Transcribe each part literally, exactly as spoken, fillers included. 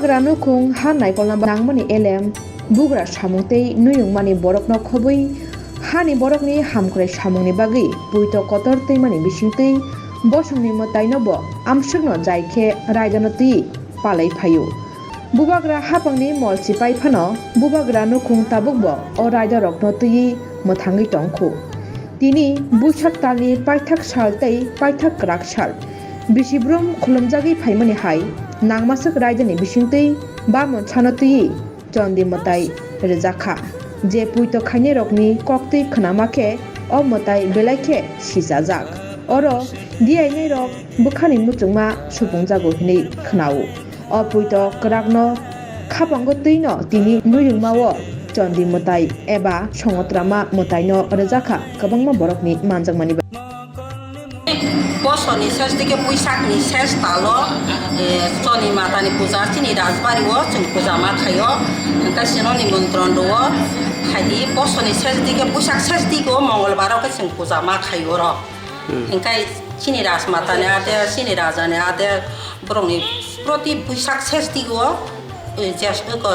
Bubagra nukhung ha naikolna nangmani elem, bugra samung tei nuyungmani borokno khobwi hani borokni hamkrai samungni bagwi puito kotor twimani bisingtwi bosongni mwtaino bo amswkno jai khe raidano twi palai phaio. Bubagra hapangni mol chipai phano bubagra nukhung tabukbo o raidarokno twiwi mwthangwi tongkhu. Tini buisak talni paithak sal tei paithak kwrak sal. Bisi brum khulumjagwi phaimani hai nangmaswk raidani bisingtwi bamon sano twiwi chondi mwtai rwjakha. Je puito khainairokni koktwi khwnama khe o mwtai belai khe sichajak. Oro diyainairok bwkhani muchungma supungjago hinwi khwnao. O puito kwrakno khapango twino tini nuyungmao chondi mwtai eba songotrama mwtaino rwjakha kwbangma borokni manjakmani bai. Bosoni ses dike puisakni ses talo, eh, choni matani puja chini rajbari o chwng puja ma khaio. Hwnkhe sino nimontron rwo, phaidi bosoni ses dike puisak ses dike o mongolbar o khe chwng puja ma khaio oro. Hmm. Hwnkhe chini rajmatani ade, chini rajani ade, borokni proti puisak ses dike o, eh, jes-, eko,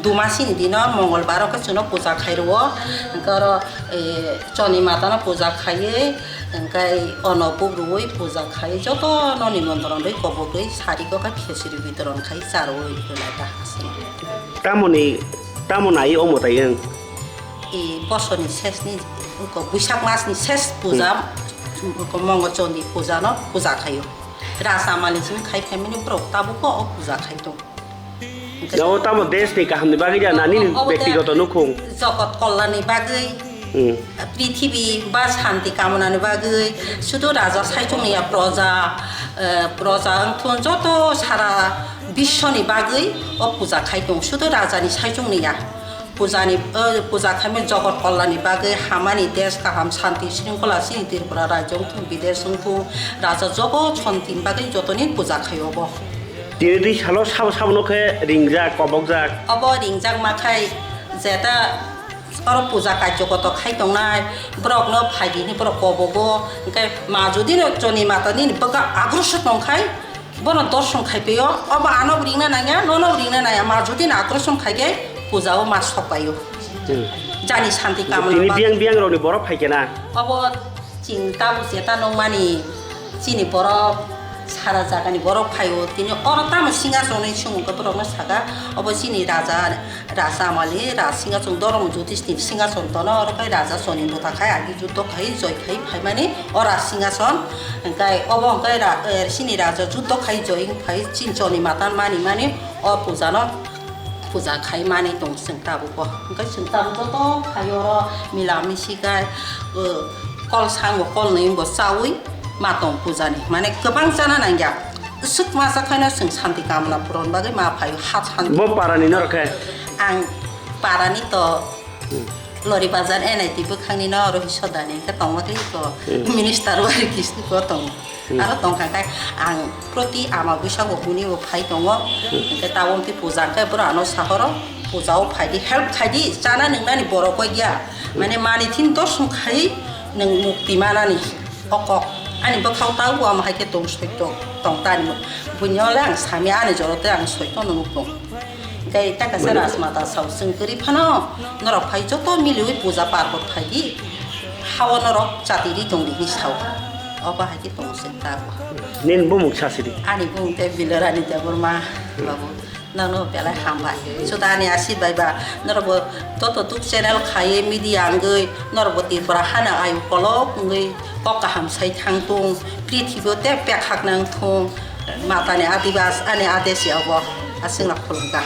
duma sini dino mongolbar o khe chwngno puja khai rwo. Hwnkhe oro, eh, choni matano puja khaiwi, hwnkhe ono bugrui puja khai jotono nimontron rwi kobogwi sari kok khe khesiri bitoron khai charwi belai ta hasing. Tamoni, tamo nai omo tai wng? I bosoni sesni, oko Buisak masni ses puja, Hmm. oko Mongo Chondi pujano puja khaio. Rasa mali simi khai phaimani borok tabukbo o puja khai tong. Abo tamo desh ni kaham ni bagwi da, na nini Obo de bektigoto nukhung? Jogot kollan ni bagwi, Hmm. prithibi ba shanti kamona ni bagwi, sudu raja saichung ya proja, eh, proja wngthun joto sara biswoni bagwi o puja khai tong, sudu raja ni saichung ni ya. Puja ni, eh, puja khaimani jogot kollan ni bagwi, hamani desh kaham shanti shringkhola chini Tripura rajyo wngthun, bidesh wngthun, raja jogot shanti ni bagwi jotoni puja khai obo. Tini twi salo sabo sabo no khe ringjak, kobokjak. Obo ringjak ma khai jeta oro puja karjo koto khai tongnai, borok no phaidi hinwi borok kobogo, hwnkhe ma jodi no choni mata nini bwkha agrosot tong khai, bono dorson khai phaio, obo ano bo ringna nangya, nono bo ringna nangya, ma jodi no agrosot khai khe puja o ma sok paio. Hmm. Jani shanti kamona Tini bagwi. Biyang biyang rok ni borok phai khe na. Obo Chwng tabuk jeta nukmani, chini borok sara jagani borok phaio, tini oro tamo singason hinwi swngmung khe borokno saka, obo chini raja, raja mali, raja singason, Dhorom Jyotish ni singason tono, oro khe raja choni bwtha khai agi juddo khai joi khai phaimani o raja singason, hwnkhe obo hwnkhe ra-, eh, chini raja juddo khai joi wng phai chini choni matan mani mani o puja no. Puja khai manwi tong chwng tabuk bo. Hwnkhe chwng tabuk joto khai oro mila misi khai, uh, kol sango kol nwi bo chaui ma tong puja ni. Mane kwbang chana nangya. Swk ma cha khaino chwng shanti kamna puron bagwi ma phaio ha shanti. Bo para ni norok khe? Ang para ni to. Hmm. Lori bazar N I T bwkhakni no oro Hisodani hwnkhe tongma khe eko Hmm. Minister wari kisti ko tongo. Hmm. Aro tongkha khe ang proti ama bwsa bo hwnwi bo phai tongo. Hmm. Hwnkhe tabuk twi puja hwnkhe bwrwi ano sahoro puja o phaidi help khaidi chana nwngnani borok koi ya. Hmm. Mane mani thin dorsong khai nwng mukti manani o kok. Ani bwkhao tabuk ama hai khe tong soi tong tong tani. Buino le ang sami ani joro tei ang soi tong nuk tong. Tei ta kaisa Mane? Rajmata sao, chwng kwrwi phano norok phai joto miliwi puja parkot phai di, hao norok chati ri tong di hinwi sao. Obo hai khe tongo chwng tabuk. Nini bumung sa sidi? Ani bumung tei Bilarani Debbarma babu. Nokno belai hambai. Suda ani asir bai ba norok bo joto tuk channel khaiwi media wngwi norok bo Tripura hana ayu kolok wngwi kok kaham sai thang tung, prithibi o tei pekhak nang thung. Matani adibas ani adesi obo aswkno khulumkha.